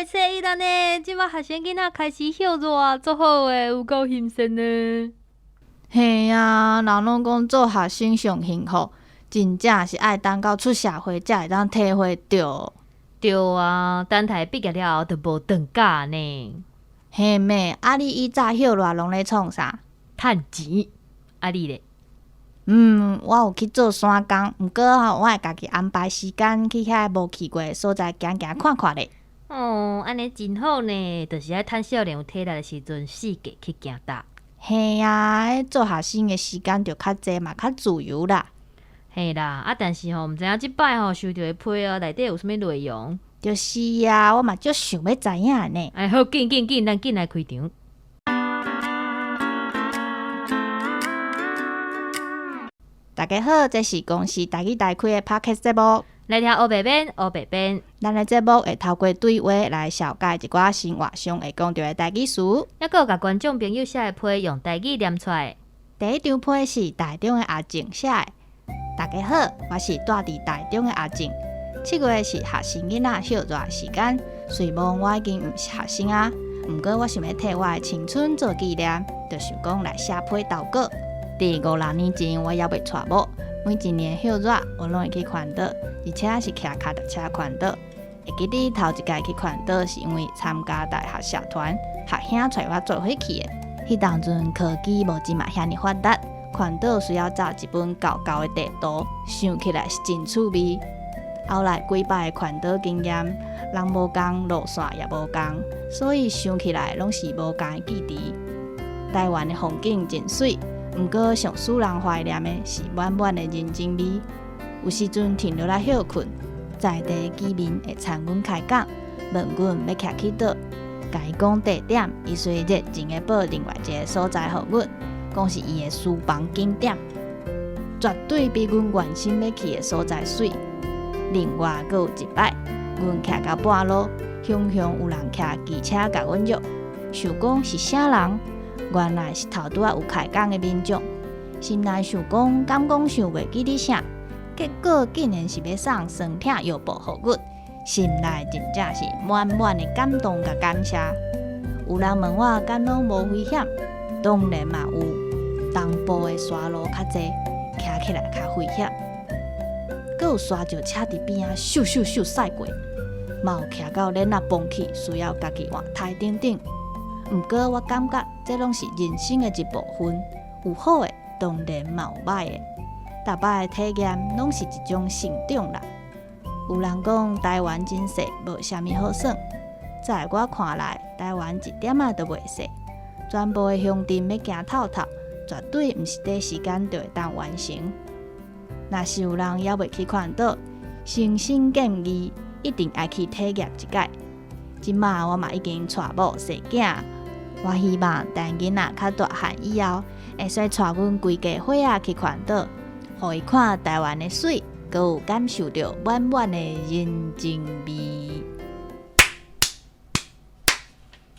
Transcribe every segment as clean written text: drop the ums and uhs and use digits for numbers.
初一啦呢，這擺學生囡仔開始歇熱，足好的，有夠新鮮呢。嘿啊，人攏講做學生上幸福，真正是愛等到出社會才會當體會著。對啊，等待畢業了後就無長假呢。嘿咩？啊，你以早歇熱攏咧創啥？趁錢。啊，你咧？嗯，我有去做山工，毋過吼，我會家己安排時間去遐無去過的所在行行看看咧。哦，按呢真好呢，就是愛趁少年有體力的時陣，四界去行踏。嘿啊，彼做學生的時間就較濟嘛，較自由啦。嘿啦，啊，但是吼，毋知影這擺吼收著的批哦，內底有啥物內容？就是啊，我嘛足想欲知影呢。哎，好，緊緊緊，咱緊來開場。大家好，這是公視台語台開的 Podcast 節目。來聽烏白編，烏白編。咱的節目會透過對話來紹介一寡生活上會講著的台語詞。猶閣有共觀眾朋友寫的批用台語念出來。第一張批是台中的阿靜寫的。大家好，我是住佇台中的阿靜。7月是學生囡仔歇熱時間，雖罔我已經毋是學生啊，毋過我想欲替我的青春做紀念，就想講來寫批投稿。佇五六年前，我猶未娶某，每一年歇熱，我攏會去環島，而且是騎跤踏車環島。會記得頭一擺去環島是因為參加大學社團，學兄揣我做伙去的。彼當陣科技無這馬遐爾發達，環島需要找一本厚厚的地圖，想起來是真趣味。後來幾擺的環島經驗，人無仝，路線也無仝，所以想起來攏是無仝的記憶。台灣的風景真媠，毋過上使人懷念的是滿滿的人情味。有時陣停落來歇睏，在地居民會參阮開講，問阮欲徛去佗，共伊講地點，伊隨熱情的報另外一个所在予阮，講是伊的私房景點，絕對比阮原先欲去的所在媠。另外，閣有一擺，阮徛到半路，雄雄有人騎機車共阮約，想講是啥人？原來是頭拄仔有開講的民眾。心內想講，敢講想袂記得啥？結果竟然是欲送酸痛藥布予阮，心內真正是滿滿的感動佮感謝。有人問我敢攏無危險？當然嘛有，東部的沙路較濟，騎起來較危險。閣有沙石車佇邊仔咻咻咻駛過，嘛有騎到鏈仔崩去，需要家己換胎等等。毋過我感覺這攏是人生的一部分，有好的，當然嘛有歹的。逐擺的體驗攏是一種成長啦。有人講台灣真細，無啥物好耍。在我看來，台灣一點仔都袂細。全部的鄉鎮欲行透透，絕對毋是短時間就會當完成。若是有人猶未去環島，誠心建議一定愛去體驗一擺。這馬我嘛已經娶某生囝，我希望等囡仔較大漢以後，會使帶阮規家伙仔去環島，予伊看台灣的媠，閣有感受著滿滿的人情味。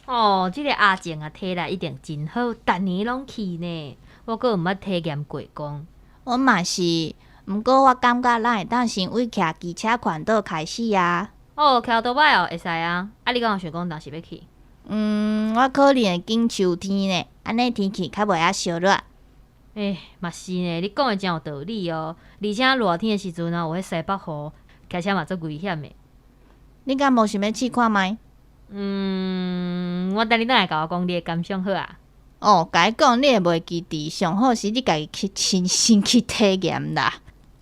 哦，這个阿靜啊，體力一定真好，逐年攏去呢。我閣毋捌體驗過講。我嘛是，毋過我感覺咱會當先為騎機車環島開始啊。哦，騎歐多擺哦，會使啊。啊，你敢有想講當時欲去？嗯，我可能會揀秋天呢，按呢天氣較袂遐燒熱。欸，嘛是呢，你講的真有道理哦。而且熱天的時陣啊，有彼西北雨，騎車嘛足危險的。你敢無想欲試看覓？嗯，我等你轉來共我講你的感想好啊。哦，共你講你會袂記得，上好是你家己去親身去體驗啦。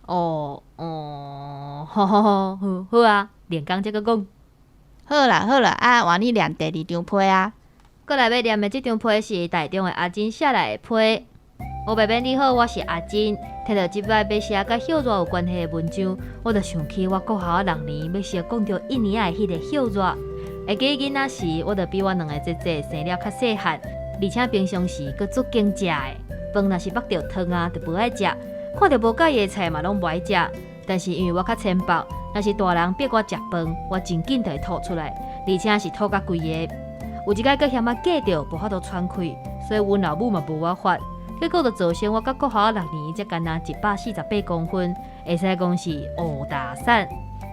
哦哦，好好好，好好啊，練工才閣講。好啦好啦，啊，換你念第二張批啊。過來欲念的這張批是台中的阿珍寫來的批。烏白編你好，我是阿珍。聽著這擺欲寫佮歇熱有關係的文章，我就想起我國校六年欲相講著一年的彼个歇熱。會記囡仔時，我就比我兩个姐姐生了較細漢，而且平常時閣足揀食的。飯若是縛著湯啊，就無愛食；看著無佮意的菜嘛，攏無愛食。但是因為我較淺薄，若是大人逼我食飯，我真緊就會吐出來，而且是吐甲規个。有一擺閣嫌我過著，無法度喘氣，所以阮老母嘛無我法。結果就造成我佮國校六年才干焦148公分，會使講是烏打散。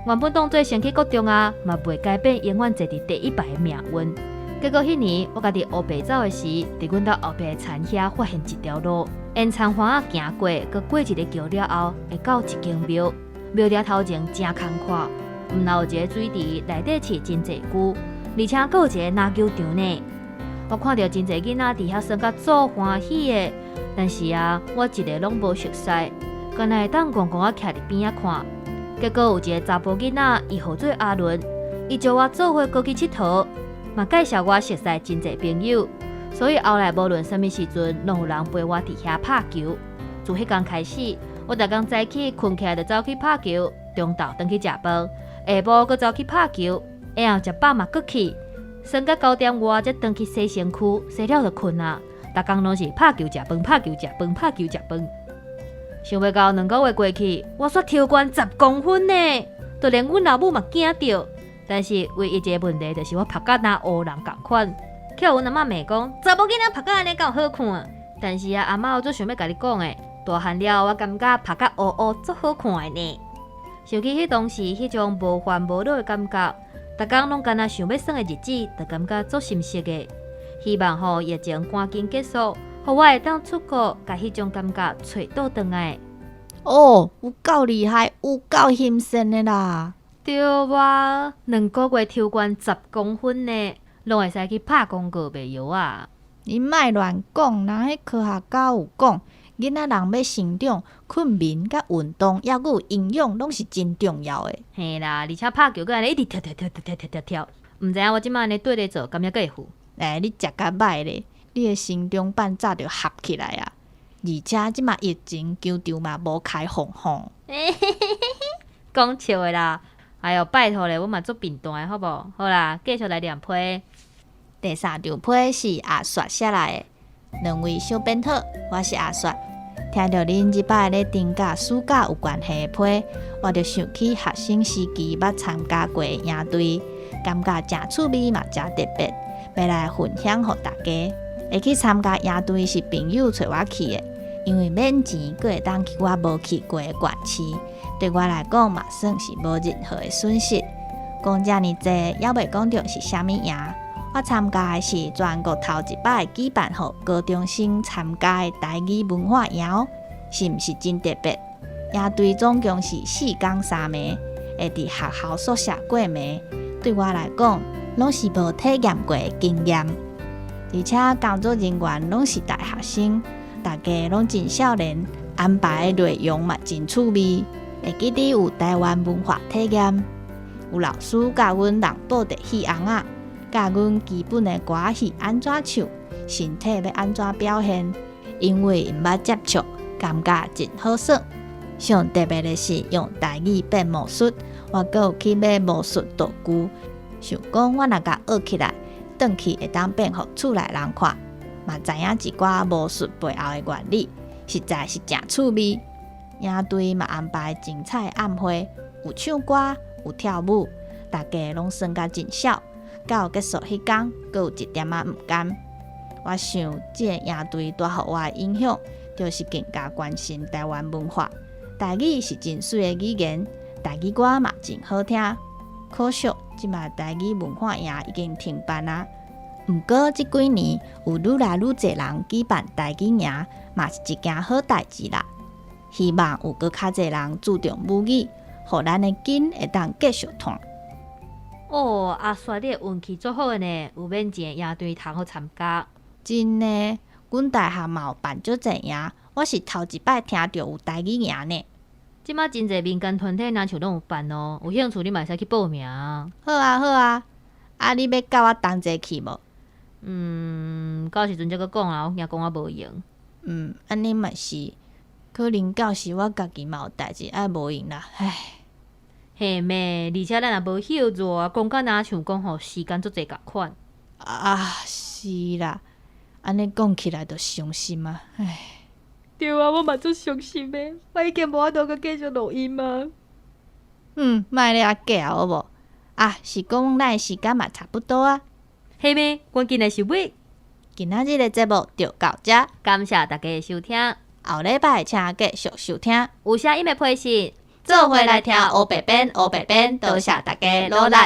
原本當做先去國中啊，嘛袂改變永遠坐佇第一排的命運。結果彼年，我家己烏白走的時，佇阮兜後壁的田遐發現一條路，沿田環仔行過，閣過一个橋了後，會到一間廟。廟埕頭前誠空闊，毋但有一个水池，內底飼真濟龜，而且閣有一个籃球場呢。我看著真濟囡仔佇遐耍甲足歡喜的，但是啊，我一个攏無熟似，干焦會當戇戇仔徛佇邊仔看。結果有一个查埔囡仔，伊號做阿倫，伊招我做伙過去𨑨迌，嘛介紹我熟似真濟朋友，所以後來無論啥物時陣，攏有人陪我佇遐拍球。自彼工開始，我逐工早起睏起來就走去拍球，中晝轉去食飯，下晡閣走去拍球，下暗食飽嘛閣去，耍到9點外才轉去洗身軀，洗了就睏啊。逐工攏是拍球食飯，拍球食飯，拍球食飯。想袂到2個月過去，我煞抽懸10公分呢，就連阮老母嘛驚著。但是唯一一个問題就是我拍甲若烏人仝款，予阮阿嬤罵講，查某囡仔拍甲按呢敢有好看？但是啊，阿嬤我足想欲共你講的，大漢了後我感覺拍甲烏烏足好看的呢。想起彼當時彼種無煩無惱的感覺，逐工攏干焦想欲耍的日子，就感覺足心適的。希望吼疫情趕緊結束，予我會當出國，共彼種感覺揣倒轉來。哦，有夠厲害，有夠心善的啦！對啊，2個月抽懸10公分呢，攏會使去拍廣告賣藥啊！你莫亂講，人彼科學家有講，囡仔人欲成長，睏眠佮運動，抑閣有營養，攏是真重要的。嘿啦，而且拍球閣按呢一直跳跳跳跳跳跳跳跳，毋知影我這擺按呢綴咧做，敢猶閣會赴？欸，你食較歹咧，你的成長板早就合起來啊！而且這馬疫情球場嘛無開放吼。講笑的啦！哎喲，拜託咧，我嘛足貧惰的，好無？好啦，繼續來念批。第三張批是阿雪寫來的，兩位小編好，我是阿雪。聽著恁這擺咧登佮暑假有關係的批，我就想起學生時期捌參加過的營隊，感覺誠趣味嘛誠特別，欲來分享予大家。會去參加營隊是朋友揣我去的，因為免錢，閣會當去我無去過的縣市，對我來講嘛算是無任何的損失。講遮爾濟，猶未講著是啥物營。我參加的是全國頭一擺舉辦予高中生參加的台語文化營哦，是毋是真特別？營隊總共是4工3暝，會佇學校宿舍過暝。對我來講，攏是無體驗過的經驗。而且工作人員攏是大學生，大家攏真少年，安排的內容嘛真趣味。會記得有台灣文化體驗，有老師教阮人布袋戲尪仔，教阮基本的歌仔戲按怎唱，身體欲按怎表現。因為毋捌接觸，感覺真好耍。上特別的是用台語變魔術，我閣有去買魔術道具，想講我若共學起來，轉去會當變予厝內人看，嘛知影一寡魔術背後的原理，實在是誠趣味。營隊嘛安排精彩暗會，有唱歌，有跳舞，大家攏耍甲真痟。到結束彼工，閣有一點仔毋甘。我想這个營隊帶予我的影響，就是更加關心台灣文化。台語是真媠的語言，台語歌嘛真好聽。可惜這馬台語文化營已經停辦啊。毋過這幾年有愈來愈濟人舉辦台語營，嘛是一件好代誌啦。希望有閣較濟人注重母語，予咱的根會當繼續斷。哦，阿雪，你的運氣足好的呢，有免錢的營隊通好參加。真的，阮大學嘛有辦足濟營，我是頭一擺聽著有台語營呢。這馬真濟民間團體若像攏有辦哦，有興趣你嘛會使去報名。好啊好啊，啊你欲佮我同齊去無？嗯，到時陣才閣講啦，我驚講我無閒。嗯，按呢嘛是，可能到時我家己嘛有代誌愛無閒啦，唉。嘿咩？而且咱也無歇熱，講甲若像講吼時間足濟仝款。啊，是啦，按呢講起來就傷心啊，唉。對啊，我嘛足傷心的，我已經無法度閣繼續錄音啊。嗯，莫咧遐假好無？啊，是講咱的時間嘛差不多啊。嘿咩？趕緊來收尾。今仔日的節目就到遮，感謝大家的收聽。後禮拜請繼續收聽。有聲音的批信，做伙來聽烏白編，烏白編，多謝大家努力。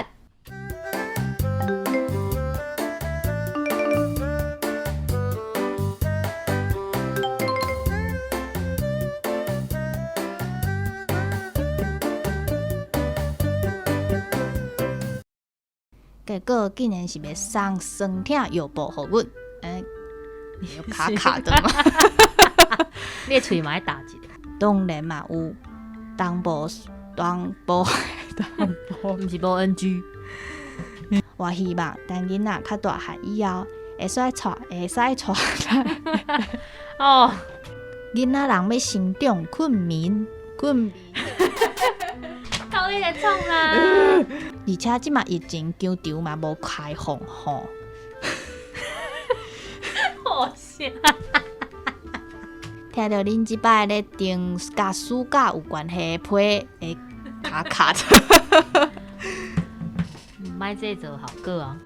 結果竟然是欲送酸痛藥布予阮，欸，有卡卡的嗎？你的喙嘛愛焦一下。當然嘛有東部東部東部，毋是無 NG。我希望等囡仔較大漢以後，會使帶會使帶哦，囡仔人欲成長困眠困眠。到底咧創啦？而且這馬疫情球場嘛無開放吼。好笑。聽著恁這擺咧訂佮暑假有關係的批，會卡卡的。莫製造效果啊！